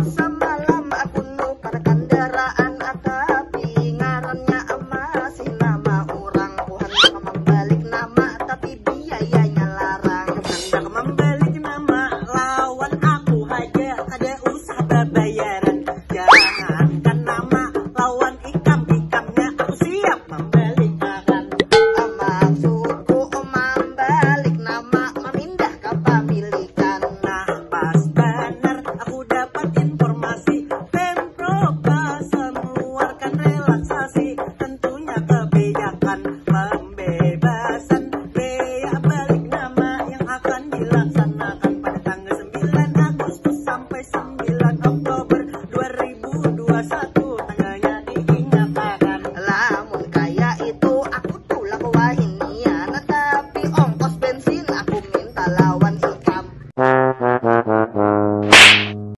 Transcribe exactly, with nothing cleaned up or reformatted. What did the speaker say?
Samalam aku nukar kandaraan, tapi ngarannya masih nama urang. Ku handak mambalik nama, tapi biayanya larang. Handak mambalik nama lawan aku haja, kada usah babayaran. Jangankan nama, lawan ikam-ikamnya aku siap mambalik akan. Maksudku mambalik nama, mamindah kapamilikan. Nah, pas banar aku dapat informasi, Pemprov Kalsel mengeluarkan relaksasi. Tentunya kebijakan pembebasan bea balik nama yang akan dilaksanakan pada tanggal sembilan Agustus sampai sembilan Oktober